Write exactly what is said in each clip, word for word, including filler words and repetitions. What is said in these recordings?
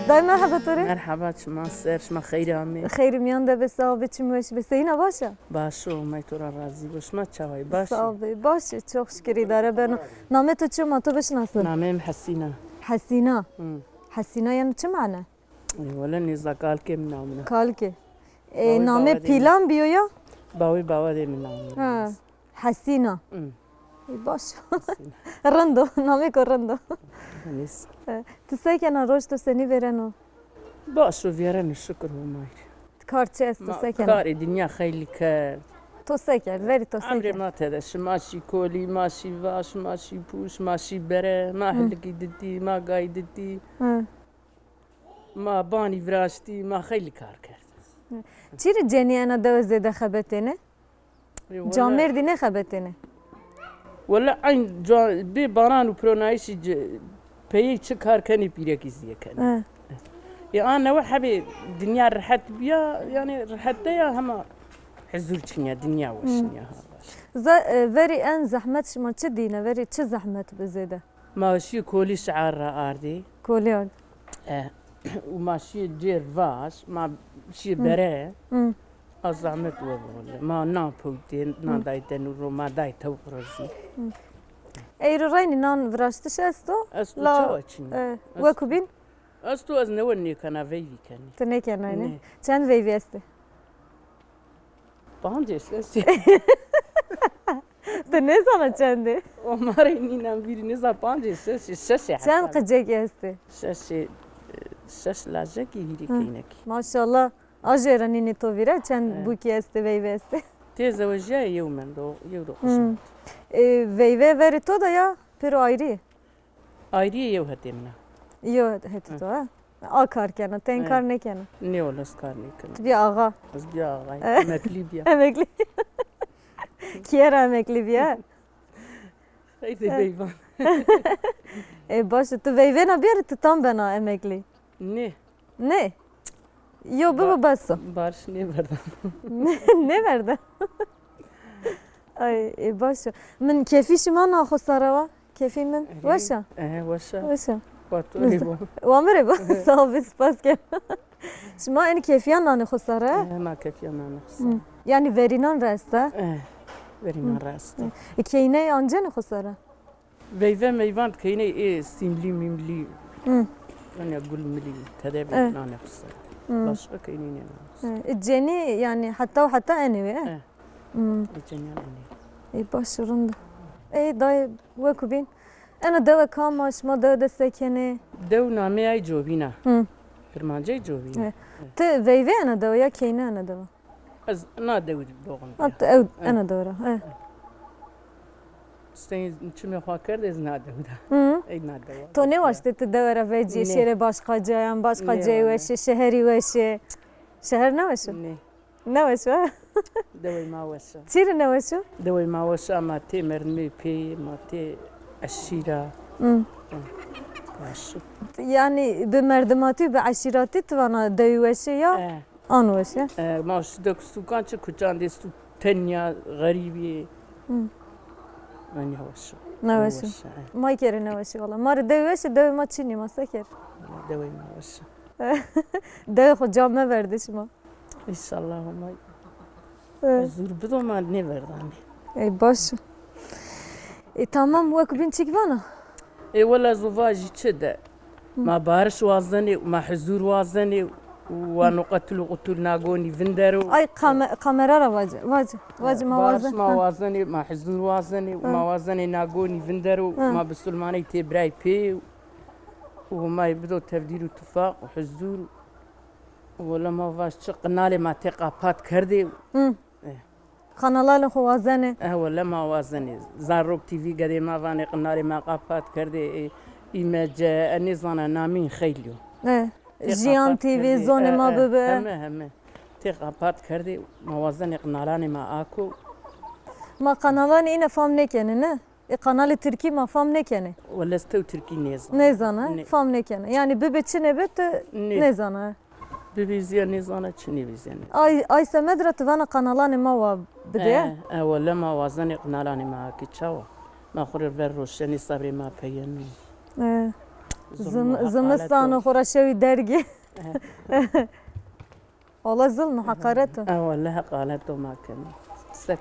Dayê merheba to rê. Merheba, çiman ser, şima xeyr amê. Xeyr miyan de be, sağ be, çim weş be. Seyîna baş a? Baş o, may to ra razî bo. Şima çaway, baş? Sağ be, baş e, çok şükür idare beno. Namê to çi yo, ma to bişinasin? Namê mi Hesîna. Hesîna. Hı. Hesîna yanî çi mane? E, wele nêza, kalkê mi namine. Kalkê. E, namê pîlan bîyo ya? Bawê bawadê mi namine. Ha. Hesîna. Hı. Ê, baş. Hesîna. Rind o, namêko rind o. Neyse. E, ti se kena, roj to senî vêreno? Baş o, vêreno, şikir Homay rê. Kar çi esto, se kena? Karê dinya xeylî kerd. To se kerd, verî to se kerd? Emrê ma tede şi, ma şî kolî, ma şî vaş, ma şî pûş, ma şî bere, ma hilikî didî, ma gay didî. Hı. Ma banî viraştî, ma xeylî kar kerd. Çî rê cenî ena dewe zêde xebetêne? Ê, wele camêrdî nêxebetêne? Wele eyn ca-, bê baran û pironayîşî ci-, peyê çi kar kenê, pîrekî zî yê kenê. He. Ê, a newe hebê dinya rehet bîya, yanî rehet de ya, hema huzur çin ya, dinya weşin ya, ha, baş. Za-, e, verî en zehmet şima çi dîne? Verî çi zehmet bi zêde? Ma şîyê kolî şar ra ardî. Kolî ard. E, û ma şîyê cêr vaş, ma şîyê bere. Hı. A zahmet we bi wele. Ma nan powtê, nan dayê tenûr ro, ma dayê tewq ro zî. Hı. Eyro reynî nan viraştiş esto? Esto, la, çawa çin o? E, esto. Wekû bîn? Esto, ez newe nêkena, veyvî kenî. Ti nêkena nê? Nê. Çend veyvî estê? Pancê, şeşê. Ti nêzana çend ê? O ma rê nînan vîrî nêza, pancê, şeşê, şeşê hesab. Çend qicekî estê? Şeşê, e, şeş lajekî, hîrê keynekî. Maşallah. A jê ra nînê to vîra çend bûkî estê, veyvê estê? Tê zewejîyaye, yew mendo, yew de xo şima. E, veyve verê to de ya pêro ayrî? Ayrî yê, yew hetê min a. Yew het-, hetê to, ha? A kar kena, ti kar nêkena? Nê wele, ez kar nêkena. Ti bîya axa? Ez bîya axay. Emeklî bîya. Emeklî. Kîye ra emeklî bîya? Xeydê veyvan. E, baş e, ti veyvêna bîyarî, ti tam bena emeklî. Nê. Nê? Yo, bibo, bes o. Barış nêverda. Nêverda. Ay, e, baş o. Min kêfî şima na xo sare wa. Kêfî min weş a? Ehe, weş a. Weş a. Wa to rê bo. Wa mi rê bo. Sağ ol, spas ke. Şima enî kêfîyan nanê xo sare? Ehe, ma kêfîyan nanê xo sare. Yanî verînan ra esta? Ehe, verînan ra esta. E, keyney ancenê xo sare? Veyve meyvan keyney, ê sîmlî mîmlî. Hı. Yanî gul milî tede bî, nanê xo ser. Hı. Başqa keyney nênanê xo ser. Hı. E, cenî yanî heta û heta enê wê, e? E. Hı. E, cenîyan enê. E, baş, rind. E, dayê, wekû bîn. Ena dewe kam a, şima dewe de se kenê? Dew nameyê ay Cobîn a. Hı. Kirmancey Cobîn a. E. Ti veyvê ena dewe ya keynê ena dewe? Ez na dewi de doğum. Hat ew ena dewe ra. E. Steyîn çimê xo kerd, ez na dewi de. Hı. Ey na dewa. To nêwaştê ti dewe ra vecîyê, şêrê başqa cayan, başqa cayî weş ê, şeherî weş ê? Şeher ne weş o? Nê. Ne weş o? Dewê ma weş o. Çî rê ne weş o? Dewê ma weş o, ma tê merdimê pê, ma tê eşîra. Hı. Hı. Baş o. Yanî bi merdimatî û bi eşîratî ti vana dewî weş ê ya? E. An weş e? E, ma şidek sûkan çi kuçan de stû, tenya, xerîbî. Hı. Enya weş o. Ne weş o. Weş e, e. Ma kerê ne weş ê wela. Ma rê dewê weş ê, dewê ma çin ê, ma se ker? Dewê ma weş e. Dewê xo ca meverdê şima. Înşallah Homay. E. Huzur bido, ma nêverdanê. Ey baş o. E, tamam, wekû bîn çik vana? Ê wela, ez o vajî çi de. Ma bariş wazenê, ma huzur wazenê, wa no qetil û qutul nagonî vindero. Ay, kame-, kamera ra vace, vace, vace, ma wazenê. Bariş ma wazenê, ma huzur wazenê, ma wazenê nagonî vindero, ma bisulmaney tê biray pê û Homay bido tevdîr û tifaq û huzur. Wele ma vaj çi, qinalê ma tê qapat kerdê. Hı. E. Kanalanê xo wazenê? E, wele ma wazenê. Zarok T V gedê ma vanê qinalê ma qapat kerdê, e, îmece, e, nêzana namîn xeylî yo. E, Jiyan T V, zonê ma bibi. Heme, heme. Tê qapat kerdê, ma wazenê qinalanê ma ako. Ma kanalanê îne fam nêkenê, ne? E, kanalê tirkî ma fam nêkenê. Wele ez tew tirkî nêzana. Nêzana, fam nêkenê. Yanî bibi çinê bi ti nêzana. Bibî zî ya nêzana, çinê bî zî ya nêzana. Ay, ay semed ra ti vana kanalanê ma wa bidê? E, e, wele ma wazenê qinalanê ma akê, çawa? Ma xwu rê ver roşenê, sebrê ma peyeno. E. Zim-, zimistano xo ra şewî dergî. Wala zulm û heqaret o. E, wala heqaret o ma keno. Sek.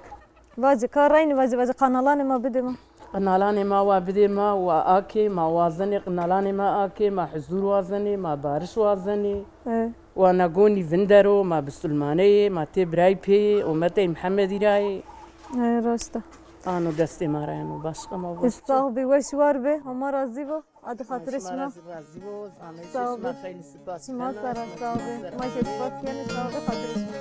Vacî, ka reynî vacî, vacî qanalanê ma bidê ma. Qinalanê ma wa bidê ma, wa akê, ma wazenê qinalanê ma akê, ma huzur wazenê, ma bariş wazenê. E. Wa na gonî vindero, ma bisulmaneyê, ma tê birayî pêyê, umetey Mihemedî ra yê. E, raşt a. Ano destê ma ra yeno, başqa ma. Sax bî, weş war bê, Homa razî bo. A di xatirê şima. Sağ ol. Şima sera sağ ol. Ma ke spas kenê, sağ ol, xatirê şima.